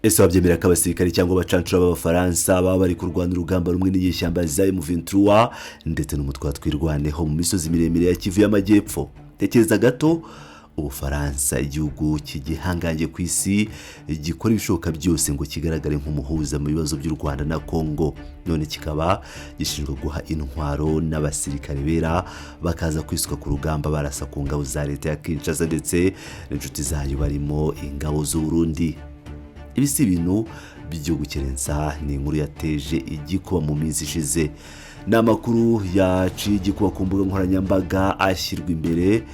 Ese wabyemera ko abasirikare cyangwa abacancura b'Abafaransa baba bari kurwana urugamba rumwe n'inyeshyamba za M23 ndetse n'umutwe wa Twirwaneho mu misozi miremire ya Kivu y'Amajyepfo? Tekereza gato, Ubufaransa, igihugu cy'igihangange ku isi, gikora ibishoboka byose ngo kigaragare nk'umuhuza mu bibazo by'u Rwanda na Congo, none kikaba gishinzwe guha intwaro n'abasirikare bera bakaza kwisuka ku rugamba barasa ku ngabo za leta ya Kinshasa ndetse n'inshuti zayo barimo ingabo z'u Burundi. Ibi si ibintu byo gukerensa, ni inkuru yateje igikuba mu minsi ishize. Ni amakuru yaciye igikuba ku mbuga nkoranyambaga, ashyirwa imbere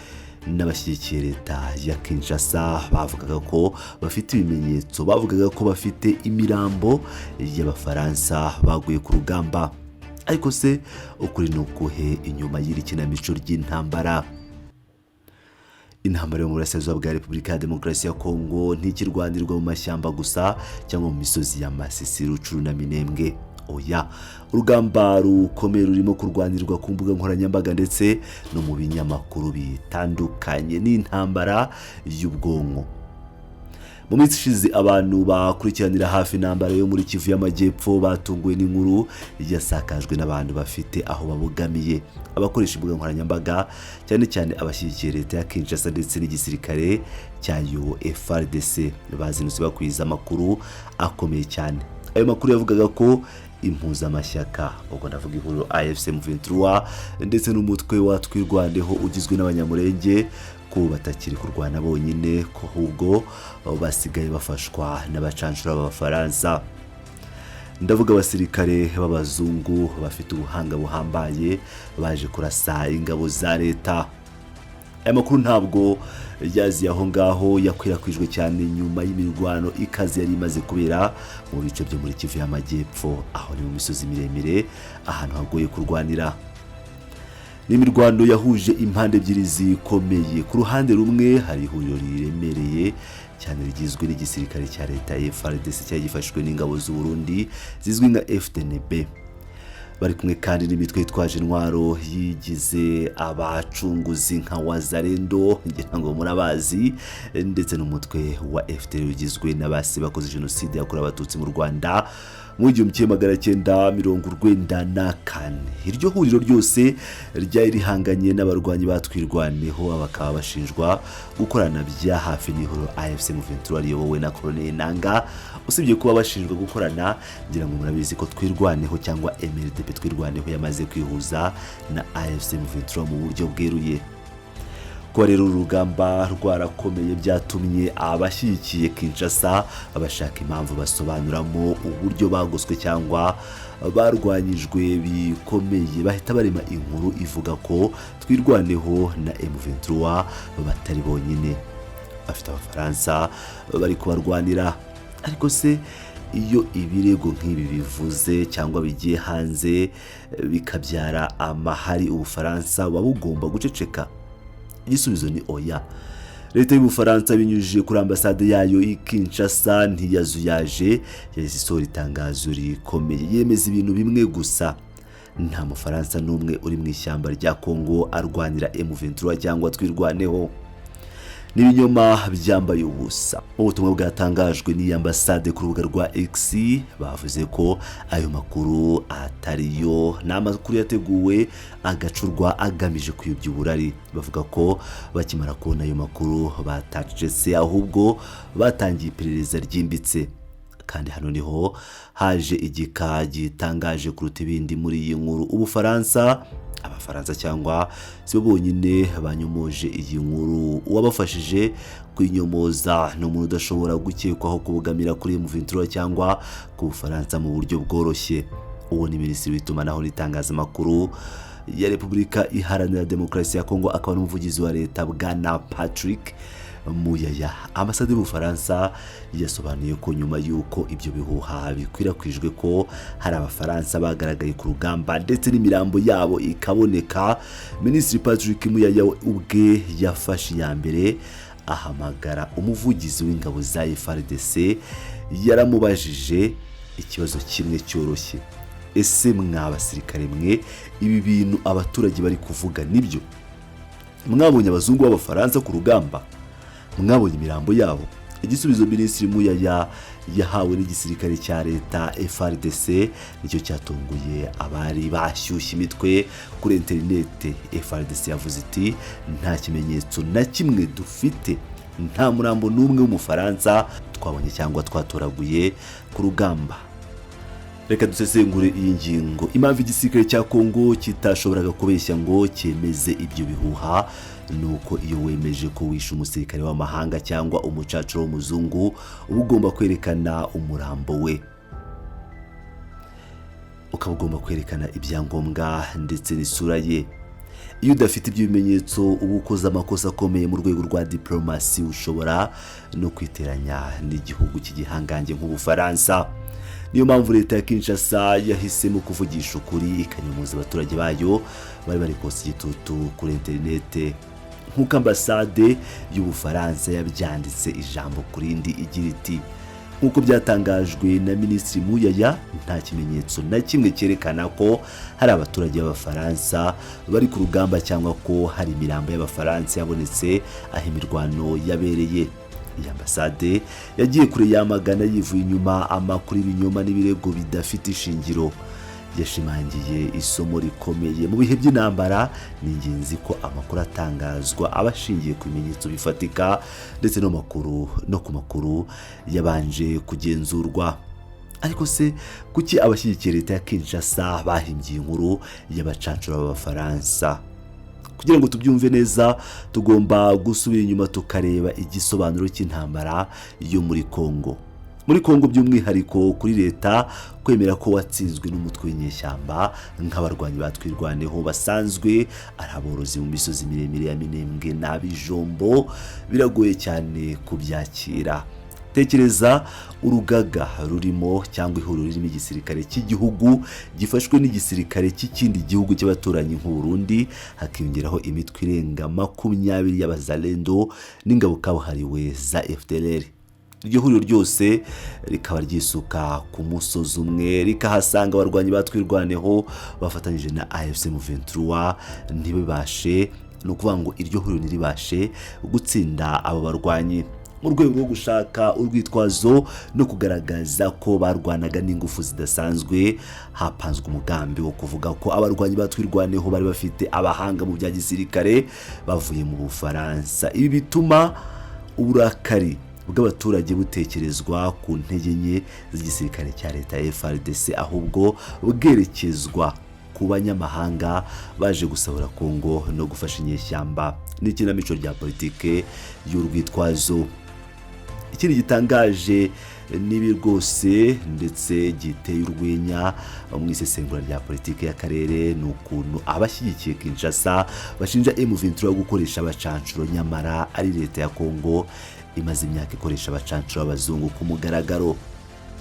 n'abashyigikiye leta ya Kinshasa. Bavugaga ko bafite ibimenyetso, bavugaga ko bafite imirambo y'Abafaransa baguye ku rugamba. Ariko se ukuri ni ukuhe inyuma y'iri kinamico ry'intambara? Intambara yo mu burasirazuba bwa Repubulika ya Demokarasi ya Kongo ntikirwanirwa mu mashyamba gusa cyangwa mu misozi ya Masisi, Rucuru na Minembwe. Oya, urugamba rukomeye rurimo kurwanirwa ku mbuga nkoranyambaga ndetse no mu binyamakuru bitandukanye. Ni intambara y'ubwonko. Mu minsi ishize, abantu bakurikiranira hafi intambara yo muri Kivu y'Amajyepfo batunguwe n'inkuru yasakajwe n'abantu bafite aho babogamiye, abakoresha imbuga nkoranyambaga, cyane cyane abashyigikiye leta ya Kinshasa ndetse n'igisirikare cyayo FARDC. Bazindutse bakwiza amakuru akomeye cyane. Ayo makuru yavugaga ko impuzamashyaka, ubwo ndavuga ihuriro AFC M23 ndetse n'umutwe wa Twirwaneho ugizwe n'Abanyamurenge, ko batakiri kurwana bonyine, ko ahubwo basigaye bafashwa n'abacancura b'Abafaransa. Ndavuga abasirikare b'abazungu bafite ubuhanga buhambaye baje kurasa ingabo za leta. Aya makuru ntabwo yaziye aho ngaho, yakwirakwijwe cyane nyuma y'imirwano ikaze yari imaze kubera mu bice byo muri Kivu y'Amajyepfo, aho ni mu misozi miremire, ahantu hagoye kurwanira. Ni imirwano yahuje impande ebyiri zikomeye. Ku ruhande rumwe hari ihuriro riremereye cyane rigizwe n'igisirikare cya leta FARDC cyari gifashijwe n'ingabo z'u Burundi zizwi nka FDNB, bari kumwe kandi n'imitwe yitwaje intwaro yigize abacunguzi nka Wazalendo, ngira ngo murabazi, ndetse n'umutwe wa FDL ugizwe n'abasi bakoze jenoside yakorewe Abatutsi mu Rwanda mu 1994. Iryo huriro ryose ryari rihanganye n'abarwanyi batwirwaneho, bakaba bashinjwa gukorana bya hafi n'ihuriro AFC M23 riyobowe na Colonel Nanga. Usibye kuba bashinjwa gukorana, ngira ngo murabizi ko Twirwaneho cyangwa MRDP Twirwaneho yamaze kwihuza na AFC M23 mu buryo bweruye. Kuba rero uru rugamba rwarakomeye byatumye abashyigikiye Kinshasa bashaka impamvu basobanuramo uburyo bagoswe cyangwa barwanyijwe bikomeye, bahita barema inkuru ivuga ko Twirwaneho na M23 batari bonyine, bafite Abafaransa bari kubarwanira. Ariko se iyo ibirego nk'ibi bivuze cyangwa bigiye hanze bikabyara amahari, Ubufaransa buba bugomba guceceka? Igisubizo ni oya. Leta y'Ubufaransa, binyujije kuri ambasade yayo i Kinshasa, ntiyazuyaje, yahise isohora itangazo rikomeye yemeza ibintu bimwe gusa: nta Mufaransa n'umwe uri mu ishyamba rya Kongo arwanira M23 cyangwa Twirwaneho. N'ibinyoma byambaye ubusa. Ubutumwa bwatangajwe n'iyi ambasade ku rubuga rwa X, bavuze ko ayo makuru atariyo, ni amakuru yateguwe agacurwa agamije kuyobya uburari. Bavuga ko bakimara kubona ayo makuru batacecetse, ahubwo batangiye iperereza ryimbitse. Kandi hano niho haje igika gitangaje kuruta ibindi muri iyi nkuru. Ubufaransa, Abafaransa cyangwa si bo bonyine banyomoje iyi nkuru. Uwabafashije kwinyomoza ni umuntu udashobora gukekwaho kubogamira kuri M23 cyangwa ku Bufaransa mu buryo bworoshye. Uwo ni Minisitiri w'Itumanaho n'Itangazamakuru ya Repubulika Iharanira Demokarasi ya Kongo, akaba n'umuvugizi wa leta, Bwana Patrick Muyaya. Ambasade y'Ubufaransa yasobanuye ko nyuma y'uko ibyo bihuha bikwirakwijwe ko hari Abafaransa bagaragaye ku rugamba ndetse n'imirambo yabo ikaboneka, Minisitiri Patrick Muyaya ubwe yafashe iya mbere ahamagara umuvugizi w'ingabo za FARDC. Yaramubajije ikibazo kimwe cyoroshye: "Ese mwa basirikare mwe, ibi bintu abaturage bari kuvuga nibyo? Mwabonye abazungu b'Abafaransa ku rugamba? Mwabonye imirambo yabo?" Igisubizo Minisitiri Muyaya yahawe n'igisirikare cya leta FARDC nicyo cyatunguye abari bashyushye imitwe kuri interinete. FARDC yavuze iti: "Nta kimenyetso na kimwe dufite, nta murambo n'umwe w'Umufaransa twabonye cyangwa twatoraguye ku rugamba." Reka dusesengure iyi ngingo. Impamvu igisirikare cya Kongo kitashoboraga kubeshya ngo cyemeze ibyo bihuha ni uko iyo wemeje ko wishe umusirikare w'amahanga cyangwa umucancuro w'umuzungu, uba ugomba kwerekana umurambo we, ukaba ugomba kwerekana ibyangombwa ndetse n'isura ye. Iyo udafite ibyo bimenyetso, uba ukoze amakosa akomeye mu rwego rwa diporomasi, ushobora no kwiteranya n'igihugu cy'igihangange nk'Ubufaransa. Niyo mpamvu leta ya Kinshasa yahisemo kuvugisha ukuri, ikanyomoza abaturage bayo bari kotsa igitutu kuri interinete. Nk'uko ambasade y'Ubufaransa yabyanditse ijambo ku rindi, igira iti: "Nk'uko byatangajwe na Minisitiri Muyaya, nta kimenyetso na kimwe cyerekana ko hari abaturage b'Abafaransa bari ku rugamba cyangwa ko hari imirambo y'Abafaransa yabonetse aho imirwano yabereye." Iyi ambasade yagiye kure yamagana yivuye inyuma amakuru y'ibinyoma n'ibirego bidafite ishingiro. Yashimangiye isomo rikomeye: mu bihe by'intambara ni ingenzi ko amakuru atangazwa aba ashingiye ku bimenyetso bifatika ndetse no makuru no ku makuru yabanje kugenzurwa. Ariko se kuki abashyigikiye leta ya Kinshasa bahimbye inkuru y'abacancuro b'Abafaransa? Kugira ngo tubyumve neza, tugomba gusubira inyuma tukareba igisobanuro cy'intambara yo muri Kongo. Muri Kongo by'umwihariko, kuri leta kwemera ko watsinzwe n'umutwe w'inyeshyamba nk'abarwanyi batwirwaneho basanzwe ari aborozi mu misozi miremire ya Minembwe n'Abijombo biragoye cyane kubyakira. Tekereza urugaga rurimo cyangwa ihuriro ririmo igisirikare cy'igihugu gifashwe n'igisirikare cy'ikindi gihugu cy'abaturanyi nk'u Burundi, hakiyongeraho imitwe irenga 20 y'Abazalendo n'ingabo kabuhariwe za FDLR. Iryo huriro ryose rikaba ryisuka ku musozi umwe, rikahasanga abarwanyi batwirwaneho bafatanyije na AFC M23, ntibibashe, ni ukuvuga ngo iryo huriro ntiribashe gutsinda abo barwanyi. Mu rwego rwo gushaka urwitwazo no kugaragaza ko barwanaga n'ingufu zidasanzwe, hapanzwe umugambi wo kuvuga ko abarwanyi batwirwaneho bari bafite abahanga mu bya gisirikare bavuye mu Bufaransa. Ibi bituma uburakari bw'abaturage butekerezwa ku ntege nke z'igisirikare cya leta ya FARDC, ahubwo bwerekezwa ku banyamahanga baje gusahura Kongo no gufasha inyeshyamba. N'ikinamico rya politike y'urwitwazo. Ikindi gitangaje nibi rwose ndetse giteye urwenya mu isesengura rya politiki y'akarere ni ukuntu abashyigikiye Kinshasa bashinja M23 gukoresha abacancuro, nyamara ari leta ya Kongo imaze imyaka ikoresha abacancuro b'abazungu ku mugaragaro.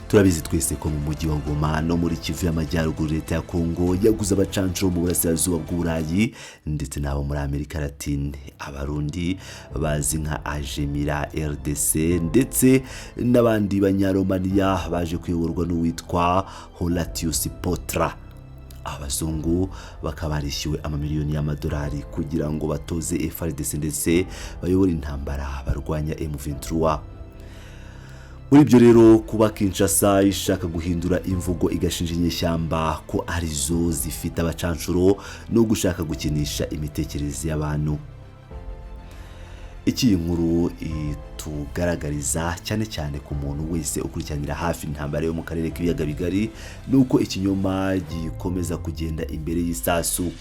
Turabizi twese ko mu mujyi wa Goma no muri Kivu y'Amajyaruguru, leta ya Kongo yaguze abacancuro mu burasirazuba bw'Uburayi ndetse n'abo muri Amerika Latine, Abarundi bazi nka Ajemira RDC ndetse n'abandi Banyaromaniya baje kuyoborwa n'uwitwa Horatius Potra. Abazungu bakaba barishyuwe amamiliyoni y'amadolari kugira ngo batoze FARDC ndetse bayobore intambara barwanya M23. Muri ibyo rero, kuba Kinshasa ishaka guhindura imvugo igashinja inyeshyamba ko arizo zifite abacanshuro no gushaka gukinisha imitekerereze y'abantu. Iki iyi nkuru itugaragariza, cyane cyane ku muntu wese ukurikiranira hafi intambara yo mu karere k'Ibiyaga Bigari, ni uko ikinyoma gikomeza kugenda imbere y'isasu.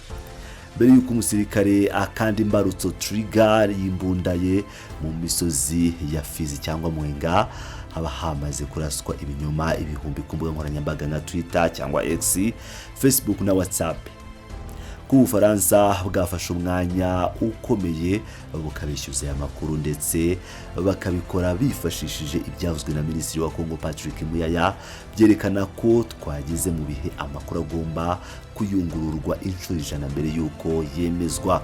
Mbere y'uko umusirikare akanda imbarutso, trigger, y'imbunda ye mu misozi ya Fizi cyangwa Mwenga, haba hamaze kuraswa ibinyoma ibihumbi ku mbuga nkoranyambaga nka Twitter cyangwa X, Facebook na WhatsApp. Ko Ubufaransa bwafashe umwanya ukomeye bukabishyuza aya makuru, ndetse bakabikora bifashishije ibyavuzwe na Minisitiri wa Kongo Patrick Muyaya, byerekana ko twageze mu bihe amakuru agomba kuyungururwa inshuro 100 mbere y'uko yemezwa.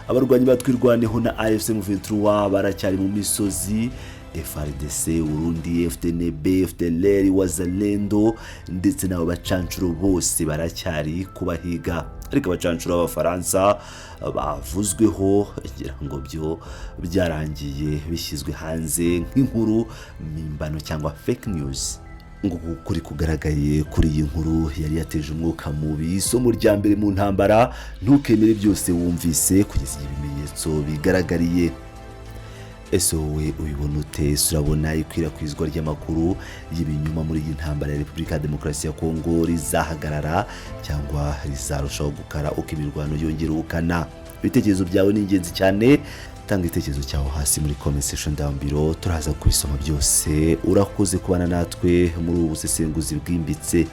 Abarwanyi batwirwaneho na AFC M23 baracyari mu misozi. FARDC, Burundi, FDNB, FDLR, Wazalendo ndetse n'abo bacancuro bose baracyari kubahiga. Ariko abacancuro b'Abafaransa bavuzweho, ngira ngo byo byarangiye bishyizwe hanze nk'inkuru mpimbano cyangwa fake news. Ngo ukuri kugaragaye kuri iyi nkuru yari yateje umwuka mubi. Isomo rya mbere mu ntambara: ntukemere byose wumvise kugeza igihe ibimenyetso bigaragariye. Ese wowe ubibona ute? Ese urabona ikwirakwizwa ry'amakuru y'ibinyoma muri iyi ntambara ya Repubulika ya Demokarasi ya Kongo rizahagarara, cyangwa rizarushaho gukara uko imirwano yongera ubukana? Ibitekerezo byawe ni ingenzi cyane. Tanga igitekerezo cyawe hasi muri comment section down below, turaza kubisoma byose. Urakoze kubana natwe muri ubu busesenguzi bwimbitse.